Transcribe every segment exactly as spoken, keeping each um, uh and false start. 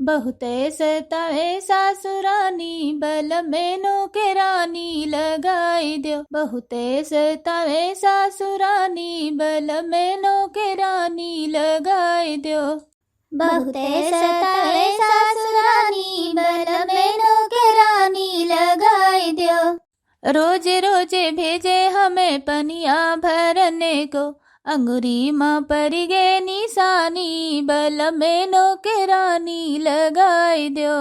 बहुते सतावे सासुरानी, बलमे नौकरानी लगाई द्यो। बहुते सतावे सासुरानी, बलमे नौकरानी लगाई द्यो। बहुते सतावे सासुरानी, बलमे नौकरानी लगाई द्यो। रोज रोज भेजे हमें पनिया भरने को, अंगुरी मा परि गे निसानी, बलमे नौकरानी लगाई द्यो।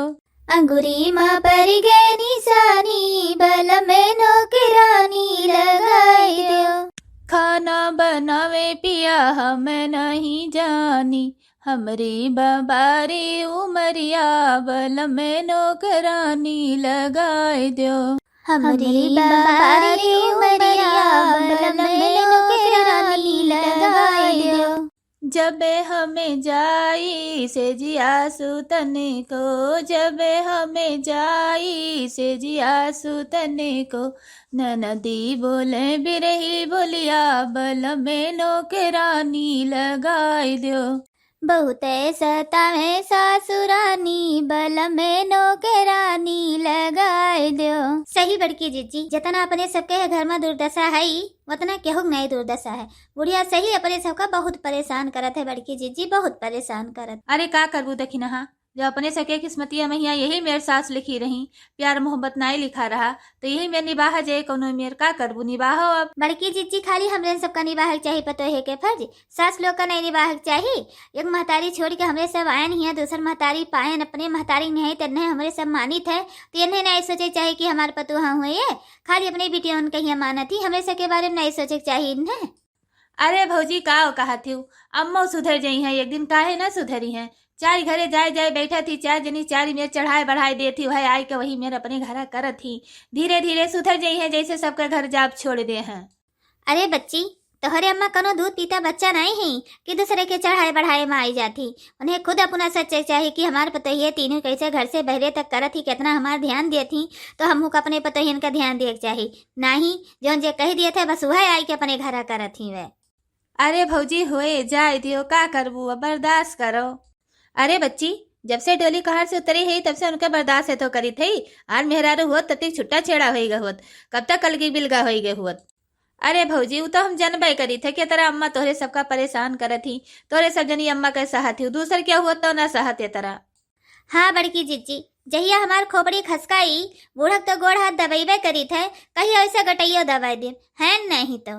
अंगुरी मा परि गे निसानी, बलमे नौकरानी लगाई द्यो। खाना बनावे पिया हम नहीं जानी, हमरी बा बारी उमरिया, बलमे नौकरानी लगाई द्यो। हमरी बा बारी उमरिया, बलमे नौकरानी लगाई द्यो। जबे हमें जाई सेजिया सुतने को, जबे हमें जाई सेजिया सुतने को, ननदी बोले बिरही बोलिया, बलमे नौकरानी लगाई द्यो। बहुते सतावे सासुरानी, बलमे नौकरानी लगाई द्यो। सही बड़की जिज्जी, जतना अपने सबके घर मा दुर्दशा है, वतना केहू के नहीं दुर्दशा है। बुढ़िया सही अपने सबका बहुत परेशान करत है बड़की जिज्जी, बहुत परेशान करत। अरे का करबू दखिनहा, जब अपने सबके किस्मतिया में हिया यही मेर सास लिखी रही, प्यार मोहब्बत नाई लिखा रहा, तो यही मेर निबाह जाए कौनो मेर, का करबू, निबाहो अब। बड़की जिज्जी, खाली हमरे सबका निबाह के चाही पतोहे के फर्ज, सास लोग का नहीं निबाह के चाही। एक महतारी छोड़ के हमरे सब आयन हिया, दूसर महतारी पायन, अपने महतारी नहीं ते नहीं हमरे सब मानित है, तो ये नहीं, नहीं सोचे चाही कि हमार पतोहा हुए ये, खाली अपने बिटियन के हिया मानत ही, हमरे सबके बारे में नहीं सोचे के चाही इन्हें। अरे भौजी, का कहत हिउ, अम्मो सुधर जइहैं एक दिन, काहे ना सुधरिहैं। चारि घरे जाए जाए बैठत ही, चार जनी चारि मेर चढ़ाए बढ़ाए देत ही, वह आए के वही मेर अपने घरा करत ही। धीरे धीरे सुधर जइहैं, जैसे सबके घर जाब छोड़ दे हैं। अरे बच्ची, तोहरे अम्मा कौनो दूध पीता बच्चा नहीं है कि दूसरे के चढ़ाए बढ़ाए में आई जात ही। उन्हें खुद अपना सोचे चाही कि हमार पतोहिए तीनों कैसे घर से बहरे तक करत ही, कितना हमार ध्यान देत ही, तो हमहू का अपने पतोहियन का ध्यान दिए के चाही। नाही, जौन जे कह दिए थे, बस वह आई के अपने घरा करत ही वे। अरे भौजी, होए जाए दियो, का करबू, अब बर्दाश्त करो। अरे बच्ची, जब से डोली कहार से उतरी है, तब से उनके बर्दाश्त है तो करी थी। आर मेहरारू होत तब तक छुट्टा छेड़ा होई गए होत, कब तक कलगी बिलगा होई गए होत। अरे भौजी, उ तो हम जनबे करी थे कि तेरा अम्मा तोहरे सबका परेशान करत ही, तोहरे सब जनी अम्मा के सहत ही, दूसर क्या होत तो ना सहत ये तरह। हाँ बड़की जिज्जी, जहिया हमार खोपड़ी खसकाई, बूढ़क तो गोड़ हाथ दबइबे करी थे, कहियो ऐसे गटइयो दबाई दे, है नहीं तो।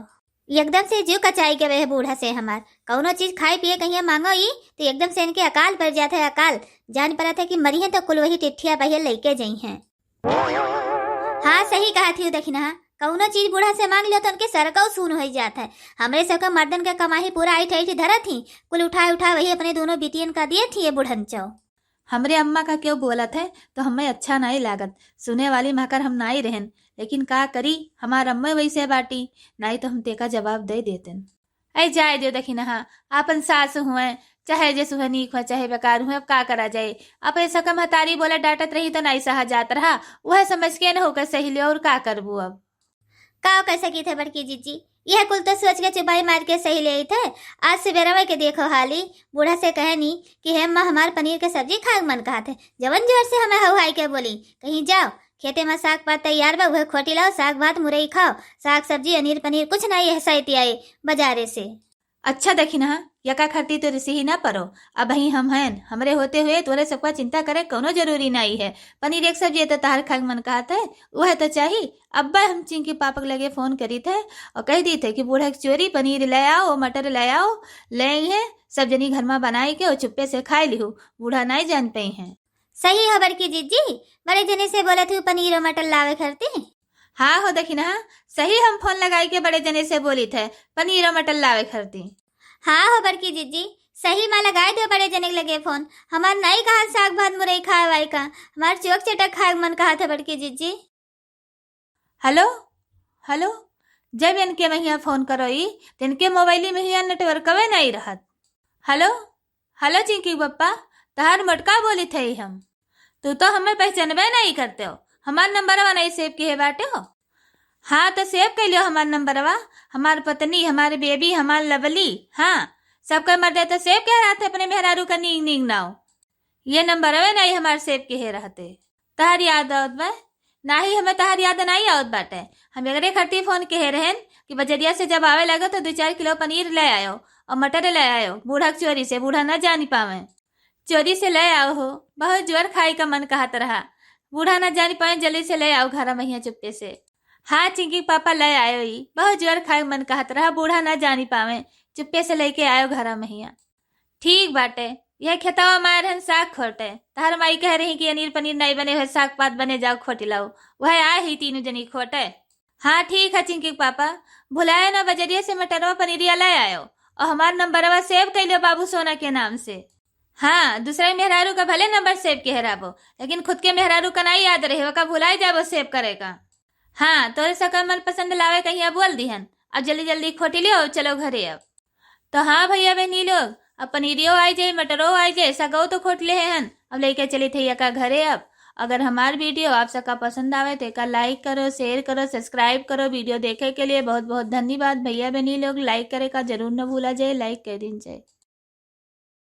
एकदम से जीव कचाई के वह बूढ़ा से हमार। कौनो चीज खाए पिए कहिया मांगो ई, तो एकदम से इनके अकाल पड़ जात है, अकाल। जान पड़त है कि मरिहैं तो कुल वही टिट्ठिया बहिया लइके जइहैं। हाँ, सही कहत हिउ दखिनहा, कौनो चीज बूढ़ा से मांग लियो तो उनके सरकौ सून होई जात है। हमरे सबके मर्दन के कमाही पूरा ऐठ ऐठ धरत ही, कुल उठाए उठाए वही अपने दोनों बिटियन का दिए थी ये बूढ़न चौ। हमरे अम्मा का क्यों बोलत है तो हमें अच्छा नाई लागत। सुने वाली महकर हम नाई रहन, लेकिन का करी, हमार अम्मा वैसे बाटी, नाई तो हम तेका जवाब दे देतन। ऐ जाए दियो दखिनहा, आपन सास हुए, चाहे जे सुहे नीक हुए, चाहे बेकार हुए, अब का करा जाए। अपने सबके महतारी बोला डांटत रही तो नाई सहा जात रहा, वह समझ के न होकर सही लियो, और का करबू अब। का कर सकी थे बड़की जिज्जी, यह कुल तो सोच के चुपाई मार के सही ले थे। आज सुबेरवा के देखो हाली, बूढ़ा से कहनी कि हे अम्मा, हमार पनीर के सब्जी खाए के मन कहत है। जवन जोर से हमें हौहाई के बोली, कहीं जाओ, खेते में साग पात तैयार बा, उहे खोटी लाओ, साग भात मुरई खाओ, साग सब्जी अनीर पनीर कुछ नहीं है, सैती आई बाजारे से। अच्छा दखिनहा, यका खरती तो रिसी ही ना परो। अब ही हम हैं, हमरे होते हुए तोरे सबका चिंता करे कौनो जरूरी नाई है। पनीर एक सब्जी तो तहार खाए के मन कहत है, वह तो चाही। अब्बे हम चिंकी पापक लगे फोन करी थे और कह दी थे कि बूढ़ा के चोरी पनीर ले आओ, मटर ले आओ, ले आई है, सब जनी घर में बनाई के और चुप्पे से खाए लिहू, बूढ़ा नाई जान पई हैं। सही हो बड़की जिज्जी, बड़े जने से बोलत हूँ पनीर और मटर लावे खरती। हाँ हो दखिनहा, सही हम फोन लगाई के बड़े जने से बोली थे पनीर और मटर लावे खरती। हाँ हो बड़की जिज्जी, सही मा लगाए दो बड़े जने के लगे फोन। हमार नाई कहा साग भात मुरई खाए वाई का, हमार चोक चटक खाए के मन कहा था बड़की जिज्जी। हेलो, हेलो, जब इनके महिया फोन करो ई, तो इनके मोबाइल में हिया नेटवर्कवे नहीं रहत। हेलो, हेलो चिंकी बप्पा, तहार मोटका बोली थे हम। तू तो हमें पहचानबे नहीं करते हो, हमार नंबरवा नहीं सेव किहे बाटे हो। हाँ, तो सेव कर लियो हमार नंबरवा। हमार पत्नी, हमारे बेबी, हमार लवली, हाँ, सबके मर्दे तो सेव कह रहा था अपने मेहरारू का नींग नींग नाव। ये नंबरवे नाई हमार सेव किहे रहते। तहर याद आवत बा? नाही, हमें तहर याद नाई आवत बाटे। हम एकरे खातिर फोन किहे रहेन कि बजरिया से जब आवे लगो तो दू चार किलो पनीर ले आयो और मटर ले आयो, बूढ़ा के चोरी से, बूढ़ा ना जानी पावे। चोरी से ले आओ हो, बहुत जोर खाए का मन कहत रहा। बूढ़ा ना जानी पावे, जल्दी से ले आओ घर महिया चुप्पे से। हाँ चिंकी पापा, ले आयो ही, बहुत जोर खाए का मन कहत रहा, बूढ़ा ना जानी पावे, चुप्पे से लेके आयो घर महिया। ठीक बाटे, यह खेतवा मार हन साग खोटे। तहर माई कह रही कि अनीर पनीर नाई बने हुए, साग पात बने, जाओ खोटी लाओ। वह आए ही तीनों जनी खोटे। हाँ ठीक है चिंकी पापा, भुलाए ना बजरिया से मटरवा पनीरिया ले आयो और हमार नंबरवा सेव कर लियो बाबू सोना के नाम से। हाँ, दूसरे मेहरारू का भले नंबर सेव के हराबो, लेकिन खुद के मेहरारू का नाई याद रहे, ओका भुलाई जाबो सेव करे का। हाँ, तोरे सका मनपसंद लावे कहिया बोल दिहन। अब जल्दी जल्दी खोटी लियो, चलो घरे अब। तो हाँ भैया बहनी लोग, अब पनीरियो आई जाए, मटरो आई जाए, सगो तो खोट ले हन। अब लेके चली थैया का घरे अब। अगर हमार वीडियो आप सबका पसंद आवे तो एका लाइक करो, शेयर करो, सब्सक्राइब करो। वीडियो देखे के लिए बहुत बहुत धन्यवाद। भैया बहनी लोग लाइक करे का जरूर न भूला जाए, लाइक कर दीन जाए।